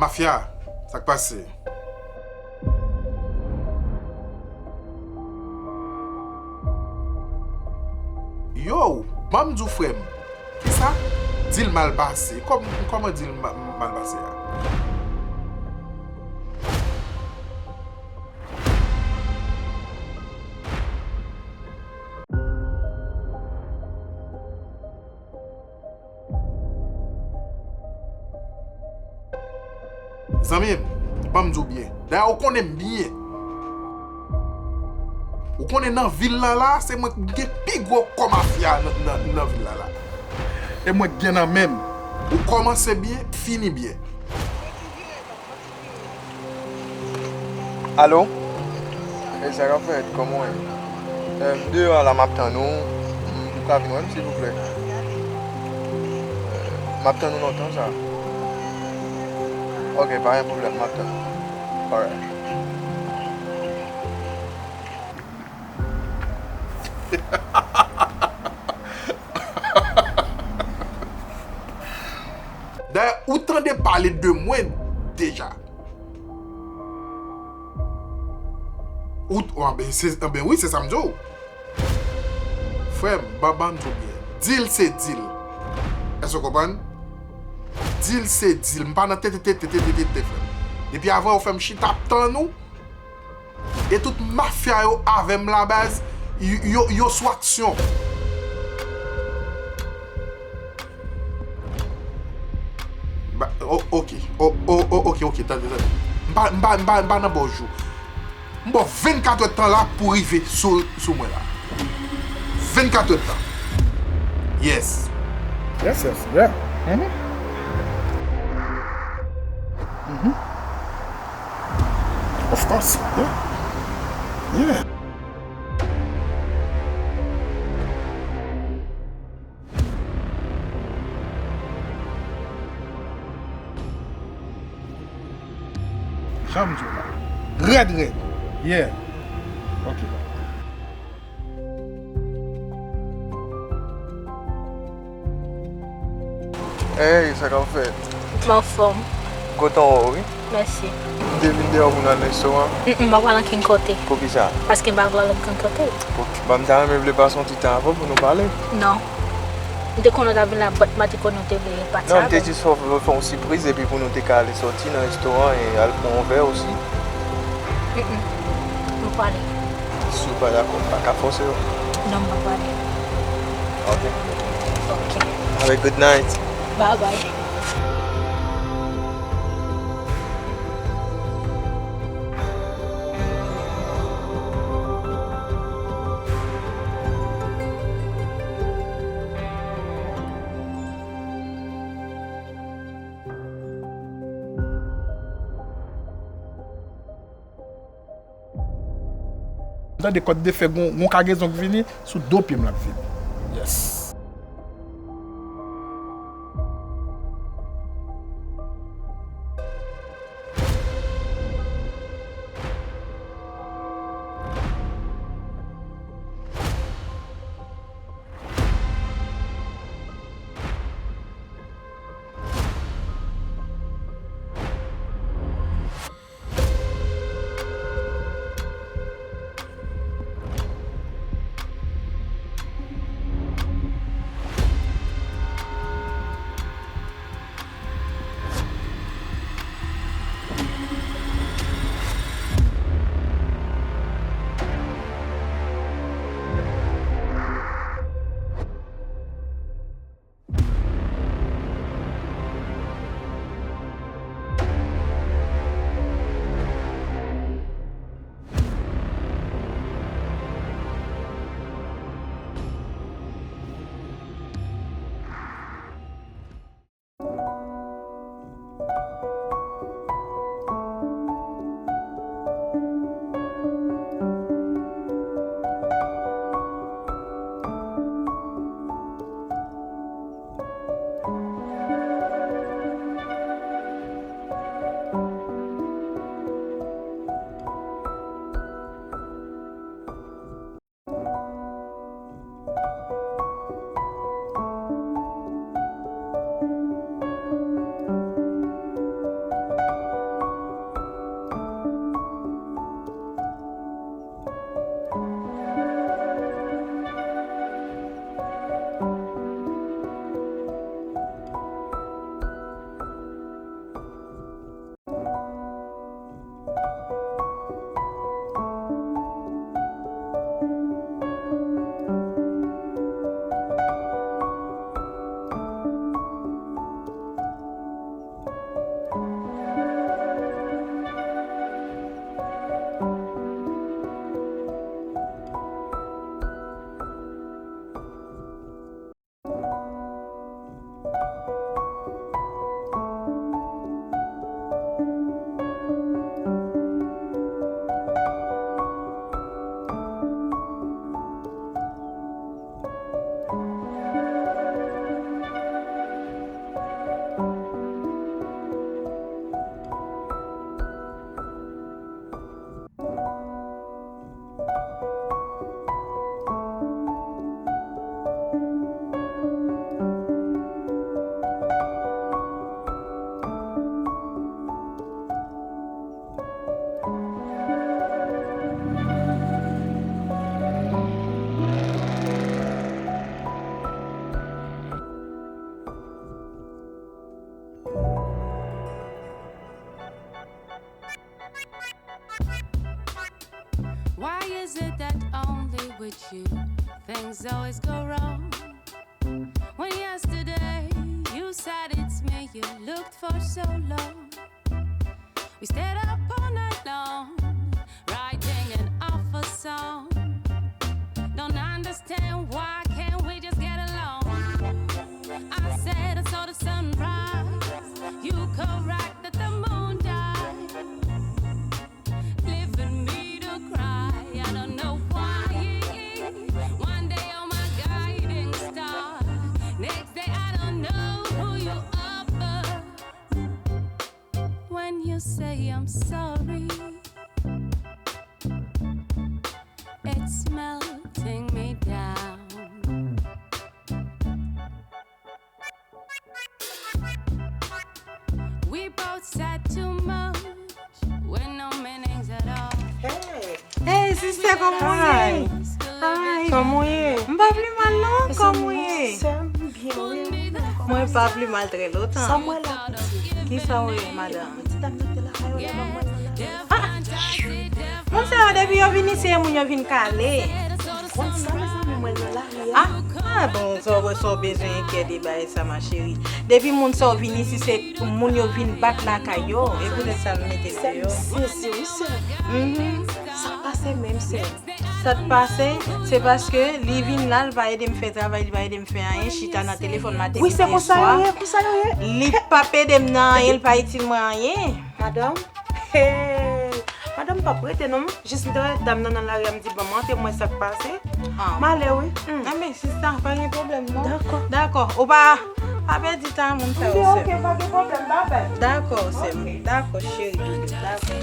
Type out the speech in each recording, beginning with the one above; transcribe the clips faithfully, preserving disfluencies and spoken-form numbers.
Mafya, sa k pase? Yo, ban m di w frè m. Kisa? Deal mal pase. Kòm, kòman deal ma-, mal pase a? Zanmi m, ban m di w byen. Dayè, ou konnen m byen. Ou konnen nan vil la la, se mwen ki gen pi gwo kò mafya nan, nan, nan vil la la. E mwen k gen nan men m. Ou kòmanse byen, fini byen. Alo? E sa k ap fèt? Kòman w ye? E, m deyò a la, m ap tann ou. M, ou ka vin wè m, silvouplè? E, m ap tann ou lontan, sa. Ok, pa gen pwoblèm, m ap tann ou. Alright. Dayè, ou tande pale de mwen deja. Ou, anben, se, anben wi, se sa m di w. Frè m, ban, ban m di w byen. Deal se deal. Èske w konprann? Deal se deal. M pa nan tete, tete, tete, tete, frè m. Depi avan yo fè m chita ap tann ou. E tout mafya yo avè m la, baz, yo, yo, yo sou aksyon. Ba, o, ok. O, o, o, ok, ok, tande, tande. M pa, m pa, m pa, m pa nan bò jou. M ba w vennkat èdtan la pou rive sou, sou mwen la. Vennkat èdtan. Yes. Yes, yes, yeah. Mm-hmm. Mm-hmm. Of course, yeah. Yeah. Jan m di w la. Rèd, rèd. Yeah. Ok. Hey, sa k ap fèt? M anfòm. Kontan wè w, wi. Mèsi. M te vin deyò pou n al nan restoran. Mm, mm, m pa pral ankenn kote. Poukisa? Paske m pa vle al ankenn kote. Poukisa? Ban m ta renmen vle pase yon ti tan avè w pou nou pale. Non. M te konnen w t ap vin la, but m pa te konnen w te vle pati avè m. Non, m te jis fè w, fè w yon sipriz epi pou nou te ka ale sòti nan restoran e al pran yon vè osi. Mm, mm. Nou pale. Si w pa dakò, m pa ka fòse w. Non, m pa pale. Ok. Ok. Have a good night. Bye bye. M tande kòd de fè gon, gon kagezon k vini, sou do pye m l ap vini. Yes. Is it that only with you things always go wrong? When yesterday you said it's me you looked for so long. We stayed up all night long, writing an awful song. Don't understand why can't we just get along? I said I saw the sunrise. You correct that the moon died. Leaving me to cry. I don't know why. One day you're my guiding star. Next day I don't know who you are, but when you say I'm sorry, it's melting me down. We both said too much with no meanings at all. Hey, sister, kòman w ye? Hi. Kòman w ye? M pa pli mal, non. Kòman w ye? Mwen pa pli mal trè lontan. Sa m wè la, pitit? Kisa w ye, madanm? Ti dam nan te lakay ou la, ban mwen nan la. Ah! Moun sa yo, depi yo vini, se moun yo vin kale. Konn sa, mezanmi, mwen nan lari a. Ah, ah, bon, sa w, sa w bezwen enkyete bagay sa, ma chérie. Depi moun sa yo vini, si se moun yo vin bat lakay yo, e poutèt sa m mete l deyò. Sè m sezi, wi, sè m. Mhm. Sa k pase menm, sè m? Sa k pase, se paske li vin la, li pa ede m fè travay, li pa ede m fè anyen, chita nan telefòn, m a te... Wi, se konsa yo ye, konsa yo ye. Li p ap ede m nan anyen, li pa itil mwen anyen. Madanm, hey, madanm p ap rete non. Jis m te wè dam nan nan lari a, m di, "Ban m antre, m wè sa k pase." Ah. M ale, wi. Hmm. Anben, sista, pa gen pwoblèm, non. Dakò. Dakò. Ou pa, pa pèdi tan moun sa yo, sè m. Ok, pa gen pwoblèm, bye bye. Dakò, sè m. Ok. Dakò, cheri. Dakò.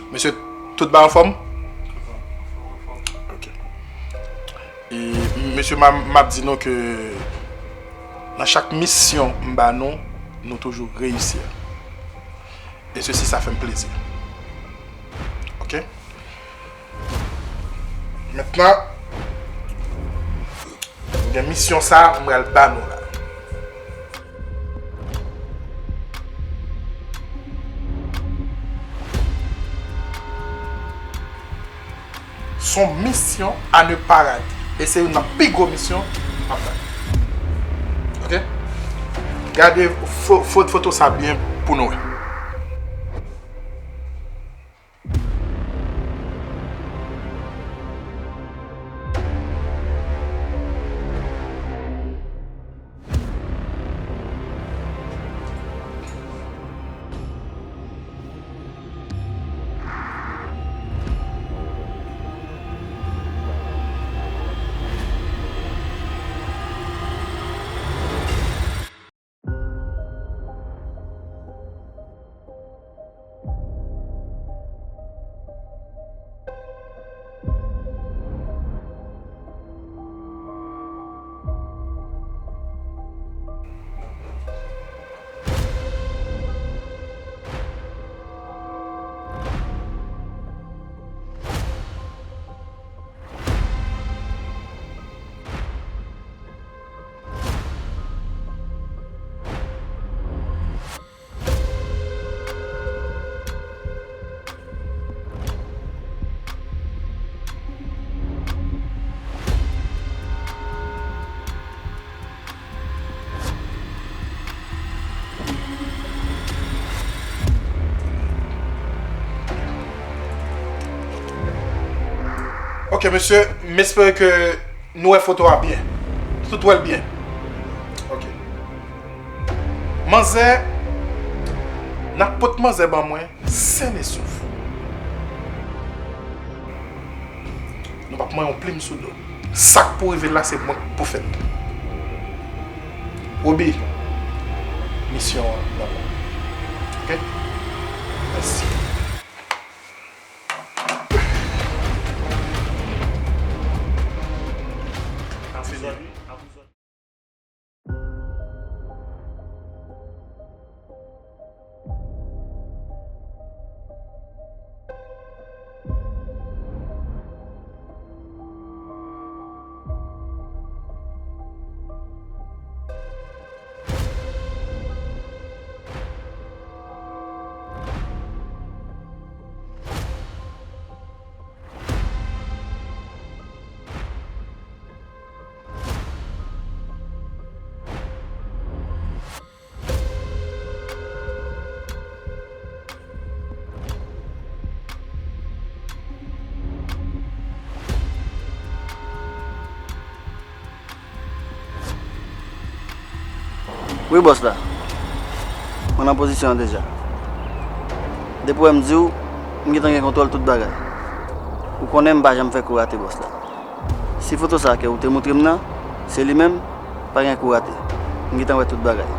Mesye, tout ba anfòm? Ok. E, mesye, m a, m ap di nou ke nan chak misyon m ba nou, Nou toujou reyisi. E sesi, sa fè m plezi. Oke? Mentnan, nou gen misyon sa, m pral ba nou la. Se yon misyon à ne pas rater. E se youn nan pi gwo misyon m ap bay. Oke? Gade fo-, fo-, foto sa byen pou nou wè. Ok, mesye, m espere ke nou wè foto a byen. Tout wè l byen. Ok. Manzè, n ap pot manzè ban mwen, sen e sof. Nou p ap manyen yon plim sou do. Sa k pou rive l la, se mwen k pou fè l. Robi, misyon an nan men w. Ok? Mèsi. Wi, bòs la. Mwen nan pozisyon an deja. Depi w wè m di w, m gentan gen kontwòl tout bagay. Ou konnen m pa janm fè kou rate, bòs la. Si foto sa ke ou te montre m nan, se li menm, pa gen kou rate. M gentan wè tout bagay.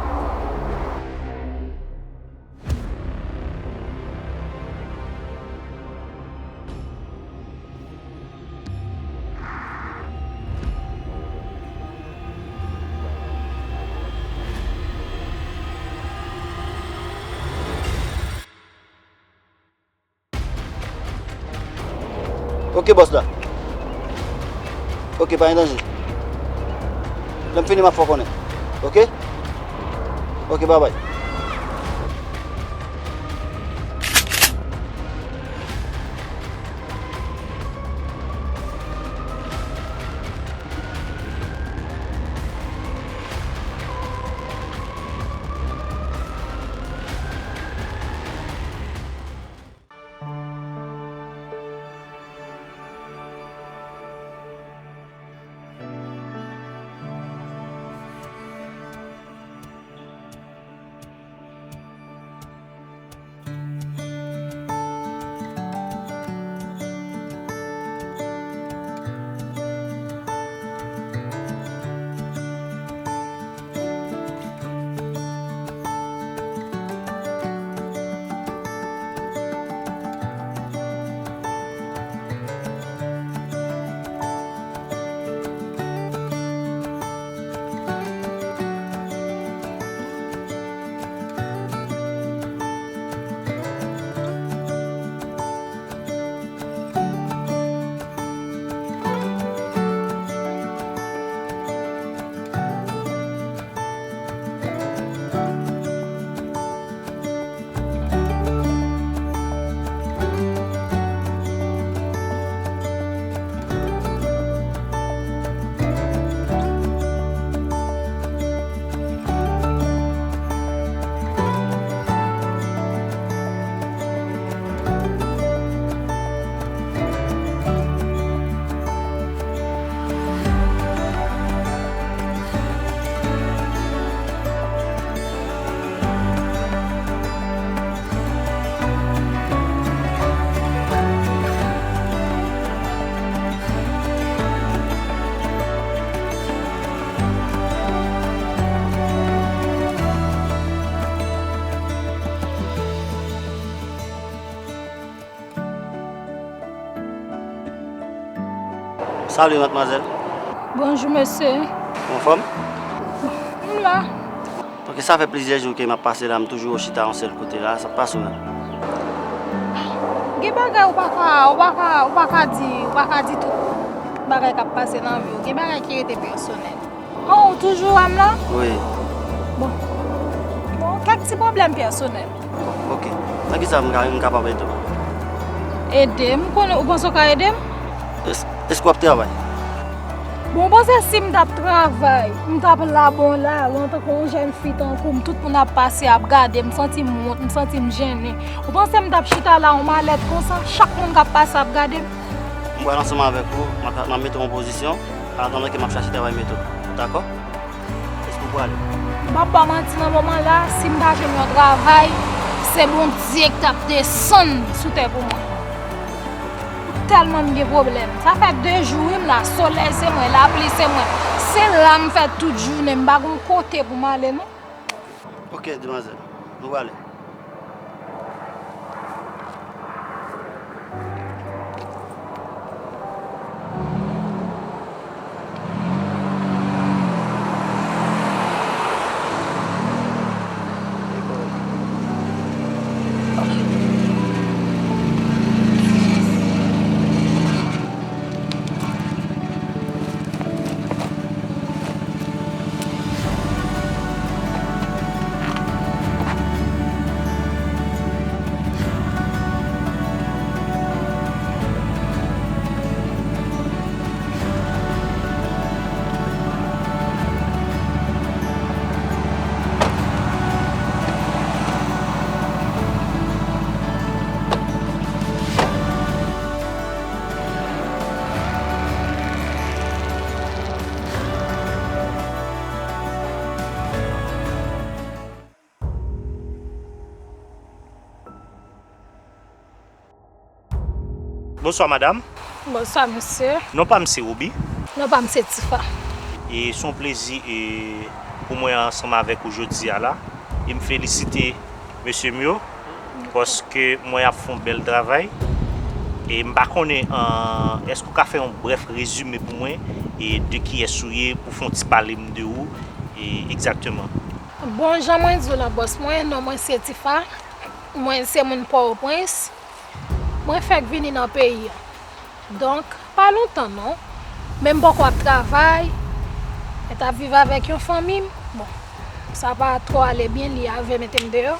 Ok, bòs la. Ok, pa gen danje. Lè m fini, m ap fè w konnen. Ok? Ok, babay. Salut, mademoiselle. Bonjou, mesye. Ou anfòm? M la. Ok, sa fè plizyè jou ke m ap pase la, m toujou chita yon sèl kote la, sa k pase w menm? Gen bagay ou pa ka, ou pa ka, ou pa ka di, ou pa ka di tout bagay k ap pase nan vi w. Gen bagay ki rete pèsonèl. Oh, ou toujou wè m la? Wi. Bon. Bon, kèk ti pwoblèm pèsonèl. Ok. Nan ki sa m ka, m kapab ede w? Ede m? Konnen, ou panse w ka ede m? Es, èske w ap travay? Bon, ou panse si m t ap travay, m t ap la bon la, antanke yon jèn fi tankou m, tout moun ap pase ap gade m, m santi m wont, m santi m jennen. Ou panse m t ap chita la yon malèt konsa, chak moun k ap pase ap gade m? M pral ansanm avèk ou, m ap, m ap mete w an pozisyon, an atandan ke m ap chache travay mete w. Dakò? Èske w prale? M p ap ba w manti, nan moman la, si m ta jwenn yon travay, se Bondye ki t ap desann sou tè pou mwen. Tèlman m gen pwoblèm. Sa fè de jou, wi, m la. Solèy se mwen, lapli se mwen. Se la m fè tout jounen, m pa gon kote pou m ale, non. Ok, demwazèl. Nou prale. Bonswa, madam. Bonswa, mesye. Non pa m se Roby. Non pa m se Tifa. E se yon plezi e, pou mwen ansanm avèk ou jodi a la. E m felisite mesye m yo, paske mwen ap fè yon bèl travay. E m pa konnen, an, èske w ka fè yon brèf rezime pou mwen e de kiyès ou ye, pou fè yon ti pale m de ou e egzakteman? Bon, jan mwen di w lan, bòs mwen, non mwen se Tifa. Mwen se moun Pòtoprens. Mwen fèk vini nan peyi a. Donk, pa lontan non. Men m poko ap travay. Mwen t ap viv avèk yon fanmi m. Bon, sa pa twò ale byen, li ave mete m deyò.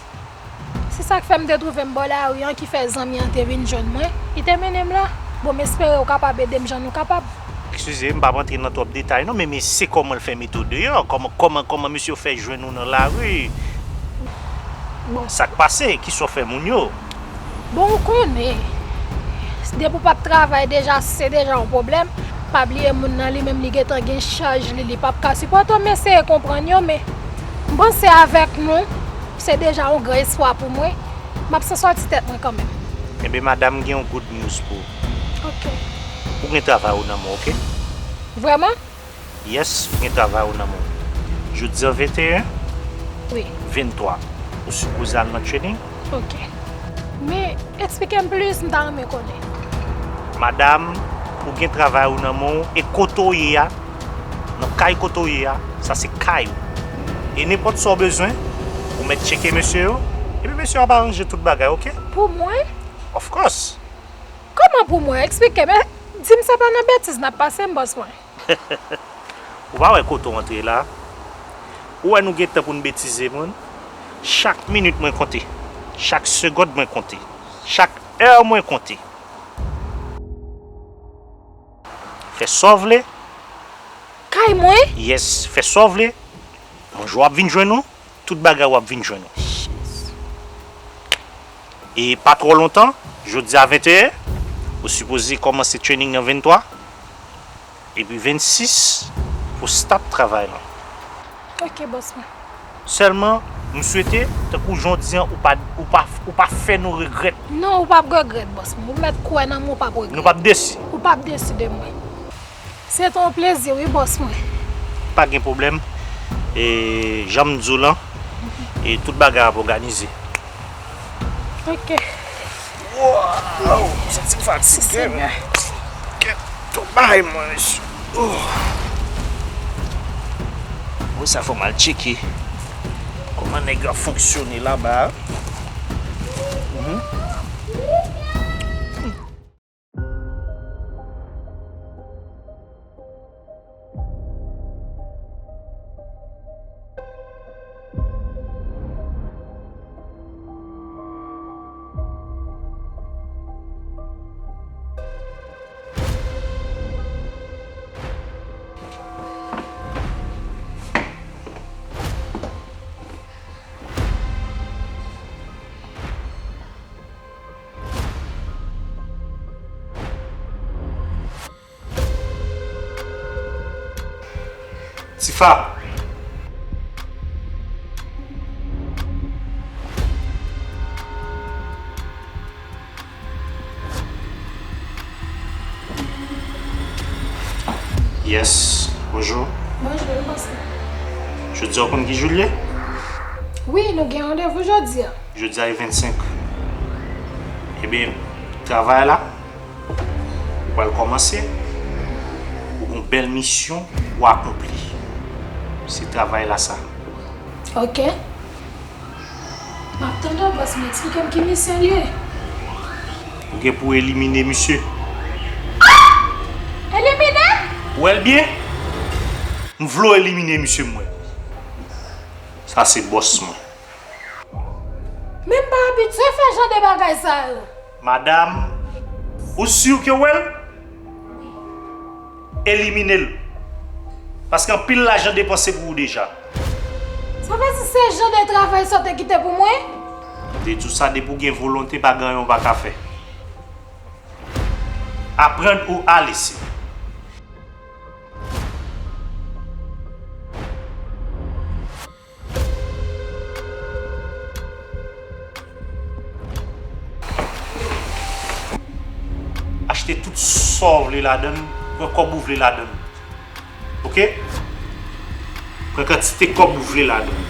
Se sa k fè m te twouve m bò lari an ki fè zanmi an te vin jwenn mwen. Li te mennen m la. Bon, m espere w kapab ede m jan nou kapab. Eskize, m p ap antre nan twòp detay non, men, men se kòman l fè mete w deyò? Kòman, kòman, kòman mesye yo fè jwenn ou nan lari? Bon. Sa k pase? Kisa w fè moun yo? Bon, ou konnen, depi w p ap travay deja, se deja yon pwoblèm. Pa bliye moun nan li menm li gentan gen chaj li, li p ap ka sipòte w, m eseye konprann yo, men m panse avèk nou, se deja yon gran espwa pou mwen. M ap san sòti tèt mwen kanmenm. Enben, madanm, gen yon good news pou ou. Ok. Ou gen travay ou nan men w, ok? Vrèman? Yes, ou gen travay ou nan men w. Jodi a venteyen? Wi. Venntwa. Ou sipoze al nan training? Ok. Men, eksplike m plis, m ta renmen konnen. Madanm, ou gen travay ou nan men w, e kote w ye a, nan kay kote w ye a, sa se kay ou. E nenpòt sa w bezwen, ou mèt tcheke mesye yo, epi mesye yo ap aranje tout bagay, ok? Pou mwen? Of course. Kòman pou mwen? Eksplike m. Di m se pa nan betiz n ap pase, m bòs mwen. Ou pa wè kote w antre la? Ou wè nou gen tan pou n betize moun? Chak minit mwen konte. Chak segond mwen konte. Chak è mwen konte. Fè sa w vle. Kay mwen? Yes, fè sa w vle. Yon jou w ap vin jwenn ou, tout bagay w ap vin jwenn ou. E pa twò lontan, jodi a venteyen, ou sipoze kòmanse training nan venntwa, epi vennsis, pou start travay lan. Ok, bòs mwen. Sèlman, m swete, tankou jan w di an, ou pa, ou pa, ou pa fè nou regrèt. Non, ou p ap regrèt, bòs mwen. Ou mèt kwè nan mwen, ou p ap regrèt. Nou p ap desi. Ou p ap desi de mwen. Se te yon plezi, wi, bòs mwen. Pa gen pwoblèm. E, jan m di w lan, e tout bagay ap òganize. Ok. Waw, m santi m fatige, men. Kèt. Bay mwen, mesye. Oh. Bon, sa fò m al tcheke kòman nèg yo ap fonksyone laba a. Mhm. Tifa. Yes, bonjou. Bonjou, pastè. Jodi a w konn ki jou l ye? Wi, nou gen randevou jodi a. Jodi a e vennsenk. Ebyen, travay la, ou pral kòmanse. Ou gon bèl misyon pou akonpli. Se travay la sa. Ok. M ap tande w, bòs, men eksplike m ki misyon l ye. Ou gen pou elimine misye. Elimine? Ou wè l byen? M vle w elimine misye, mwen. Sa se bòs mwen. Men m pa abitye fè jan de bagay sa yo. Madanm, ou si ke w wè l? Elimine l. Paske anpil lajan depanse pou ou deja. Sa vle di se jan de travay sa w te kite pou mwen? M te di w sa, depi w gen volonte, pa gen anyen w pa ka fè. Aprann ou a lese. Achte tout sa w vle ladan l, pran kòb ou vle ladan l. Oke? Pran kantite kòb ou vle ladan l.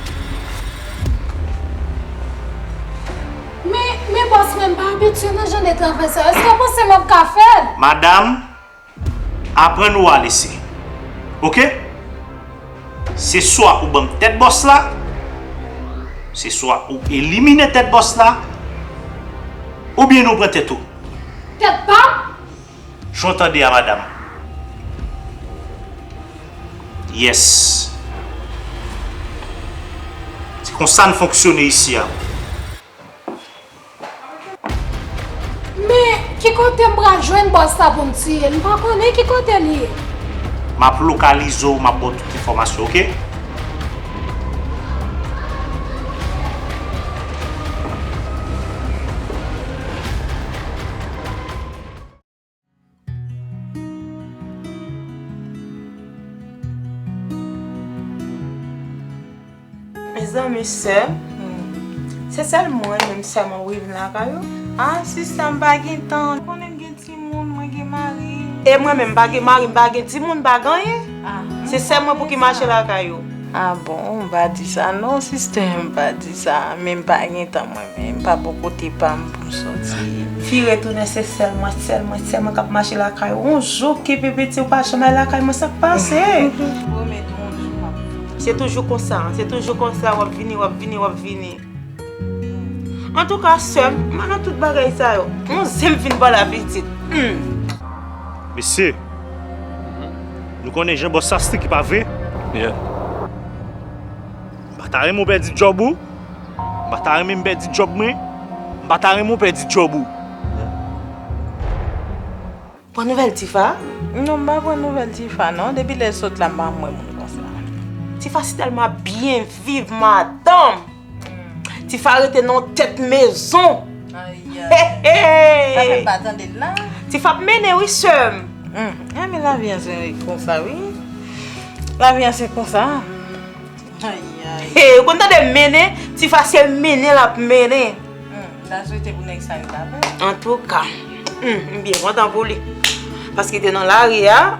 Men, men bòs mwen, m pa abitye nan jan de travay sa yo. Èske w panse m ap ka fè l? Madanm, aprann ou a lese. Oke? Se swa ou ban m tèt bòs la, se swa ou elimine tèt bòs la, oubyen nou pran tèt ou. Tèt pa m? Jan w tande a, madanm. Yes. Se konsa n fonksyone isi a. Men, ki kote m pral jwenn bòs la pou m tiye l? M pa konnen ki kote l ye. M ap lokalize w, m ap ba w tout enfòmasyon, oke? Mezanmi, sè, hmm, se sèl mwen menm sèlman wi vin lakay ou? Ah, sista, m pa gen tan. Ou konnen m gen timoun, mwen gen mari. E mwen menm, m pa gen mari, m pa gen timoun, m pa gen anyen. Ah, se sèl mwen pou ki mache lakay ou. Ah bon, m pa di sa non, sista, m pa di sa. Men m pa gen tan mwen menm, m pa bò kote pa m pou m sòti. Fi retounen, se sèl mwen, sèl mwen, sèl mwen k ap mache lakay ou. Yon jou ki pi piti ou pa janm al lakay mwen, sa k pase? Pwomèt ou yon jou m ap vini. Se toujou konsa, se toujou konsa, w ap vini, w ap vini, w ap vini. Antouka, sè m, m pa nan tout bagay sa yo. Yon zen m fin ba w la pitit. Hmm. Mesye, nou konnen jan bòs sa strik, pa vre? Yeah. M pa ta renmen w pèdi djòb ou. M pa ta renmen m pèdi djòb mwen. M pa ta renmen w pèdi djòb ou. Pran nouvèl Tifa? Non, m pa pran nouvèl Tifa, non. Depi lè l sot la, m pa wè moun konsa. Tifa si tèlman ap byen viv, madanm. Tifa rete nan yon tèt mezon. Ayayay. Hey, hey. Sa fè m pa tande l la. Tifa ap mennen, wi, sè m. Hmm. Enben, lavi an se konsa, wi. Lavi an se konsa. Ayayay. Hey, ou konn tande mennen? Tifa se mennen l ap mennen. Hmm, m ta swete pou nèg sa yo ta fè. Antouka, hmm, m byen kontan pou li. Paske te nan lari a,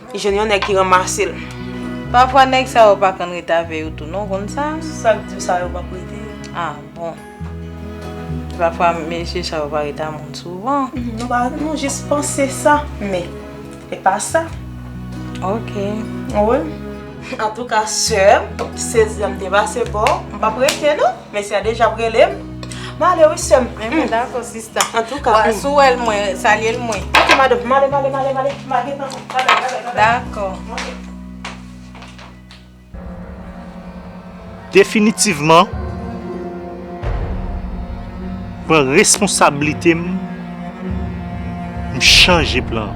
li jwenn yon nèg ki ranmase l. Pafwa, nèg sa yo pa konn ret avè yo tou, non, ou konn sa? Sa k di w sa yo p ap rete? Ah, bon. Pafwa, mesye sa yo pa ret a moun souvan. Hmm, nou pa, nou jis panse sa, men. Se pa sa. Ok. Wi. Antouka, sè m, sezi an m te pase bò, m p ap rete non. Mesye a deja ap rele m. M ale wi, sè m. Enben, dakò, sista. Antouka, mm. Si w wè l mwen, salye l mwen. Ok, madanm, m ale, m ale, m ale, m ale. M al gentan. Bye bye, bye bye, bye bye. Dakò. Ok. Definitivman, pran responsablite m, m chanje plan.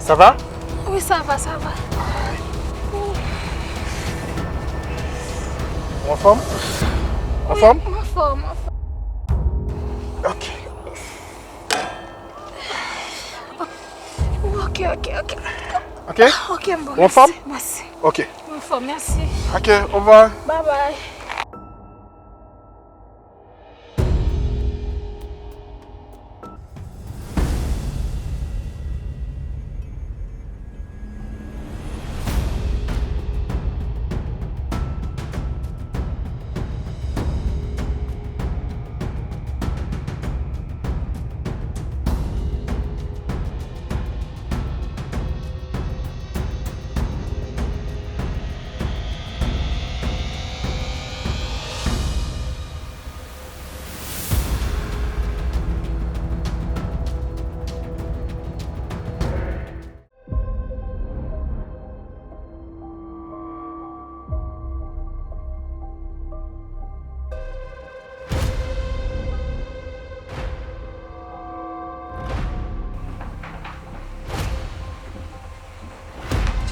Sa va? Wi, sa va, sa va. Ou anfòm? Ou anfòm? Wi, m anfòm, m anfòm. Ok. Ok, ok, ok. Ok? Ok, m bon, mèsi. Ou anfòm? Mèsi. Ok. M anfòm, mèsi. Ok, au revoir. Bye bye.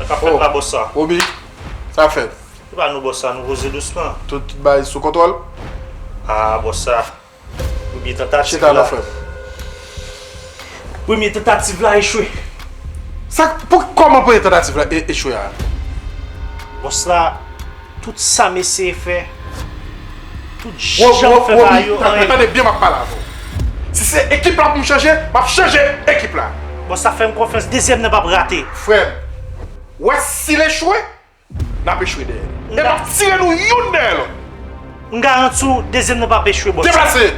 Sa k ap fèt la, bòs sa? Obi, sa fèt? Se pa nou, bòs sa, nou koze dousman. Tout, tout bagay sou kontwòl? Ah, bòs sa. Premye tantativ la. Chita la, frè m. Premye tantativ la echwe. Sa, pou, kòman premye tantativ la e-, echwe a? Bòs la, tout sa m eseye fè, tout jan m fè bagay yo, anyen. Tande byen, m ap pale avè w. Si se ekip la pou m chanje, m ap chanje ekip la. Bòs la, fè m konfyans, dezyèm nan p ap rate. Frè m, w wè si l echwe, n ap echwe dèyè li. E m ap tire nou youn dèyè lòt. M garanti w, dezyèm nan p ap echwe, bòs. Deplase!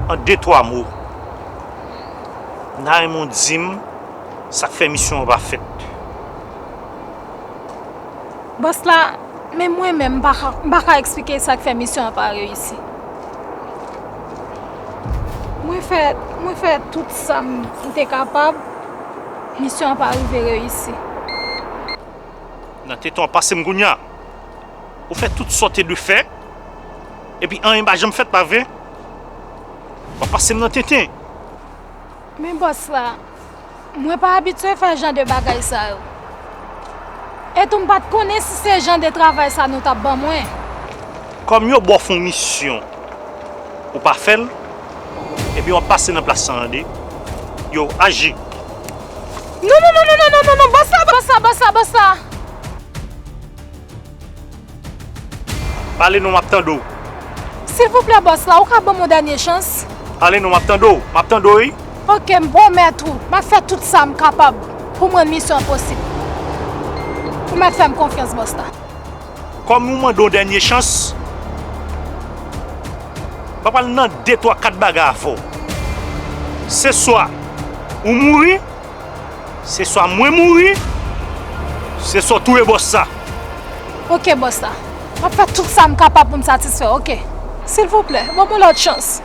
An de twa mo, m ta renmen w di m sa k fè misyon an pa fèt. Bòs la, men mwen menm, m pa ka, m pa ka eksplike sa k fè misyon an pa reyisi. Mwen fè, mwen fè tout sa m te kapab, misyon an pa rive reyisi. Nan tenten w ap pase m kounya. Ou fè tout sa w te dwe fè, epi anyen pa janm fèt, pa vre? W ap pase m nan tenten. Men bòs la, mwen pa abitye fè jan de bagay sa yo. E tou m pa t konnen si se jan de travay sa nou t ap ban mwen. Kòm yo ba w fè yon misyon, ou pa fè l, epi w ap pase nan plas sa ande, yo aji. Non, non, non, non, non, non, non, non, bòs la, bòs la, bòs la, bòs la. Pale non, m ap tande w. Silvouplè, bòs la, ou ka ban m yon dènye chans? Pale non, m ap tande w, m ap tande w, wi. Oke, m pwomèt ou, m ap fè tout sa m kapab pou m rann misyon an posib. Ou mèt fè m konfyans, bòs la. Kòm ou mande yon dènye chans, m pa pral nan de, twa, kat bagay avè w. Se swa ou mouri, se swa mwen mouri, se swa w touye bòs sa. Oke, bòs la. M ap fè tout sa m kapab pou m satisfè w, oke? Silvouplè, ban m yon lòt chans.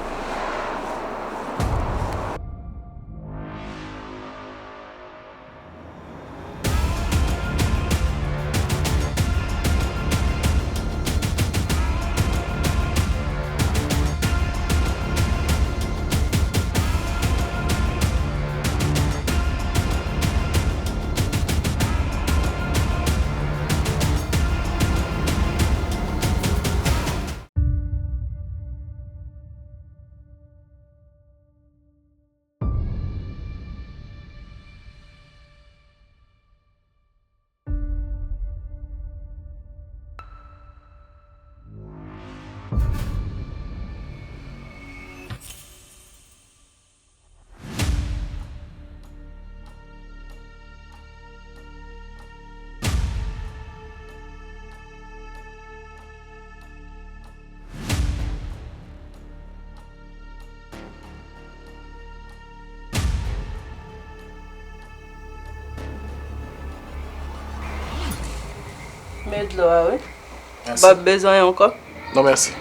Men dlo a wi. Mèsi. Bab bezwen ankò? Non, mèsi.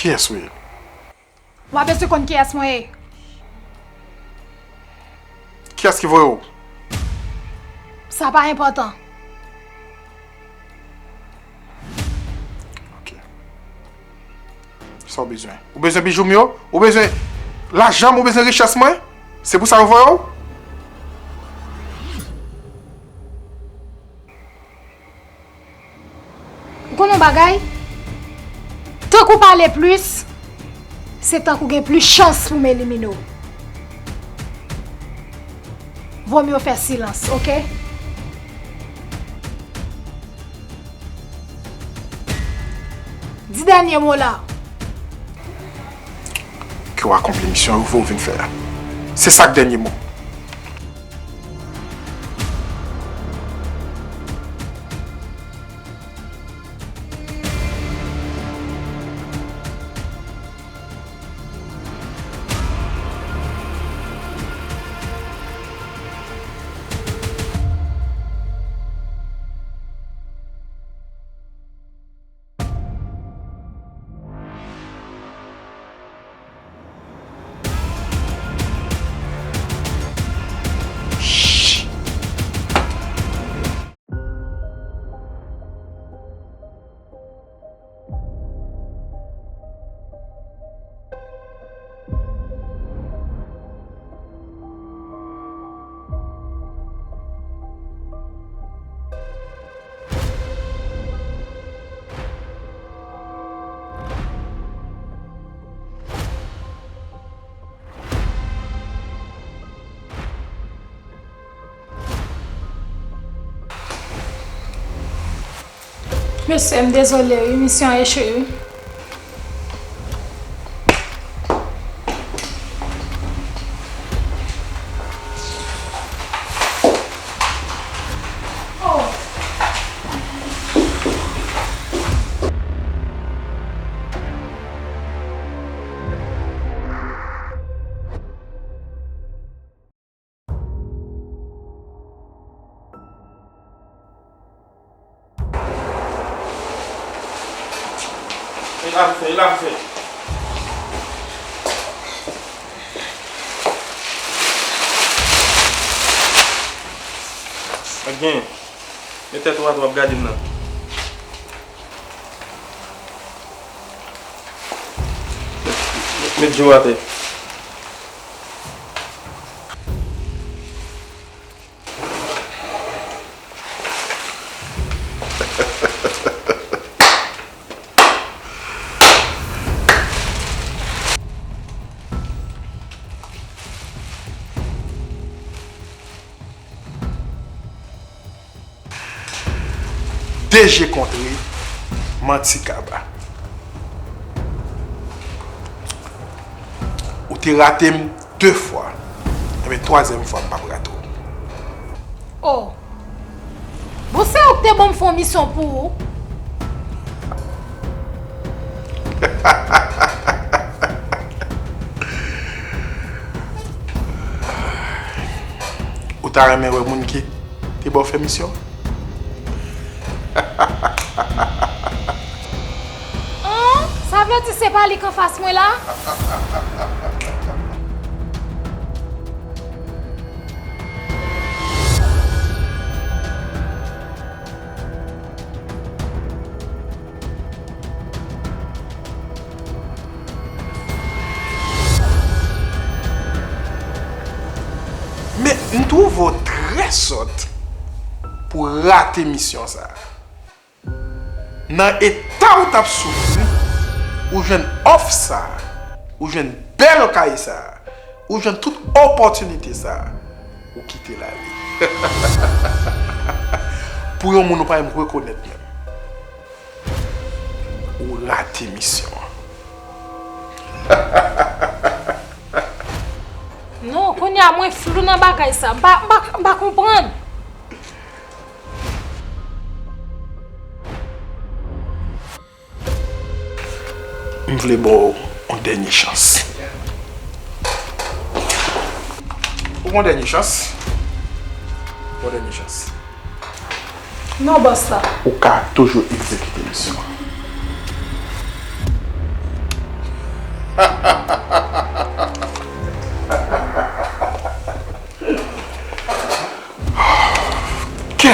Kiyès ou ye? W a bezwen konn kiyès mwen ye. Kiyès ki voye w? Sa pa enpòtan. Ok. Sa w bezwen? Ou bezwen bijou m yo? Ou bezwen lajan m? Ou bezwen richès mwen? Se pou sa yo voye w? Ou konn yon bagay? Tank ou pale plis, se tank ou gen plis chans pou m elimine w. Vomye w fè silans, oke? Di dènye mo la. Ke w akonpli misyon ou vin fè a. Se sa k dènye mo. Mesye, m dezole wi, misyon an echwe wi. E la m fè, e la m fè. Pa gen. Men tèt ou atè w ap gade m nan. Met je w atè. De je kontre, manti kaba. Ou te rate m de fwa. Enben, twazyèm fwa, m p ap rate w. Oh. Bon, se ou ki te ban m fè yon misyon pou ou. Ou ta renmen wè moun ki te ba w fè misyon? An, sa vle di se pa li k anfas mwen la? Men, m twouve w trè sòt pou w rate misyon sa a. Nan eta w t ap soufri, ou jwenn òf sa a, ou jwenn bèl kay sa a, ou jwenn tout opòtinite sa a, ou kite l ale. Pou yon moun ou pa menm rekonèt menm. Ou rate misyon an. Non, kounye a mwen flou nan bagay sa. M pa, m pa, m pa konprann. M vle ba w yon dènye chans. Ou gon dènye chans? Yon dènye chans. Non, bòs la. Ou ka toujou egzekite misyon an. Kè!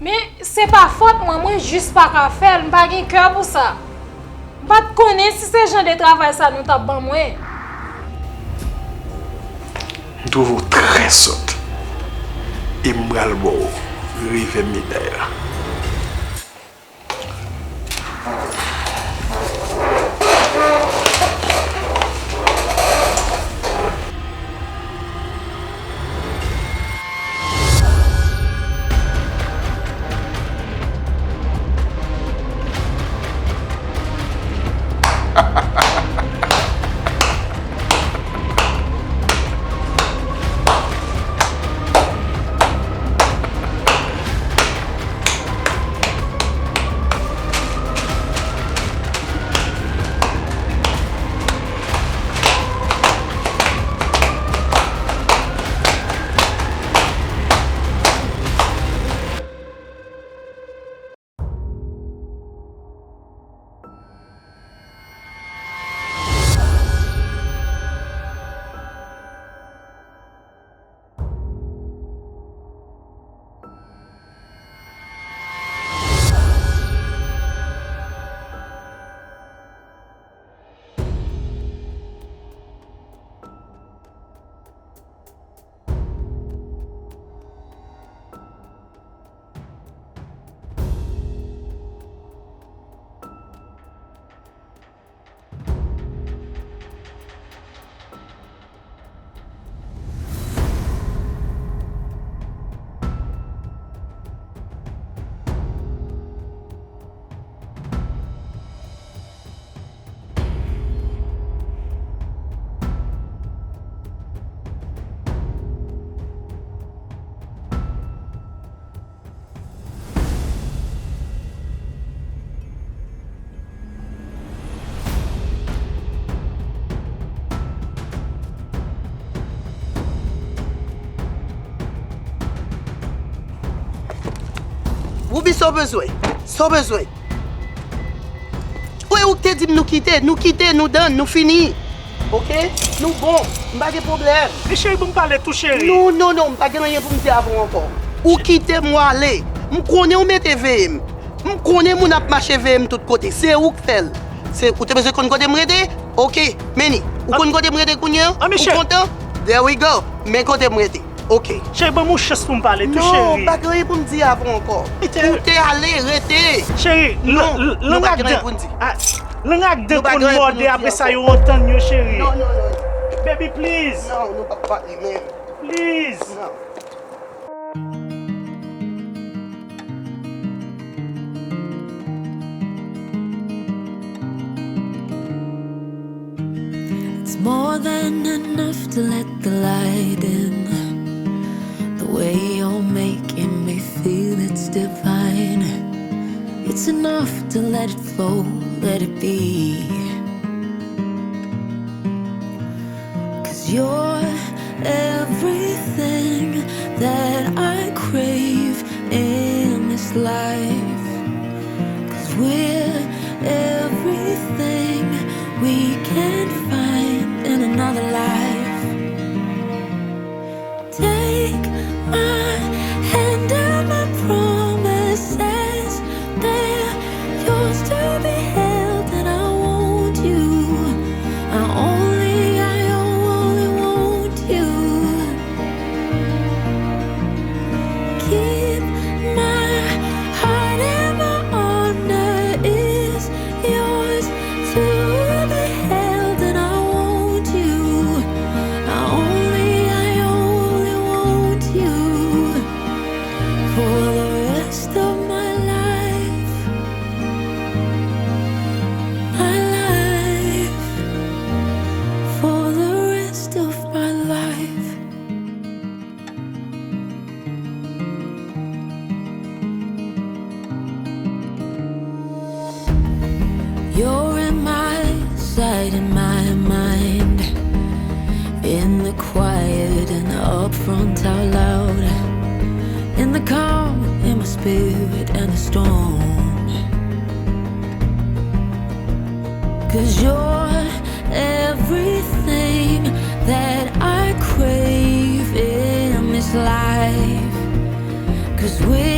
Men, se pa fòt mwen, mwen jis pa ka fè l, m pa gen kè pou sa. M pa t konnen si se jan de travay sa nou t ap ban mwen. M twouve w trè sòt. E m pral ba w revè meday la. Woubi, sa w bezwen? Sa w bezwen? Ou e ou k te di m nou kite, nou kite, nou done, nou fini. Oke? Nou bon, m pa gen pwoblèm. Men cheri, ban m pale tou, cheri. Non, non, non, m pa gen anyen pou m di avè w ankò. Ou kite m, w ale. M konnen w mete veye m. M konnen moun ap mache veye m tout kote. Se ou k fè l. Se, ou te bezwen konn kote m rete? Oke, men ni. Ou konn kote m rete kounye a? Ou kontan? There we go. Men kote m rete. Oke. Cheri, ban m yon chans pou m pale tou, cheri. Non, pa gen anyen pou m di avè w ankò. Ou te ale, rete. Cheri, non, nou pa gen anyen pou n di. Lang ak dan konn mòde, apre sa yo antann yo, cheri. Non, non, non. Baby, please. Non, nou p ap pale menm. Please. Non. It's more than enough to let the light in. The way you're making me feel, it's divine. It's enough to let it flow, let it be. 'Cause you're everything that I crave in this life. 'Cause we're everything we can find in another life. Take my hand and my promises, they're yours to be held, and I want you. I only, I only want you. Keep my heart and my honor is yours to be held, and I want you. I only, I only want you for the rest of my life. My life, for the rest of my life. You're in my sight, in my mind, in the quiet and the upfront out loud, in the calm, in my spirit and the storm. Cause you're everything that I crave in this life. Cause we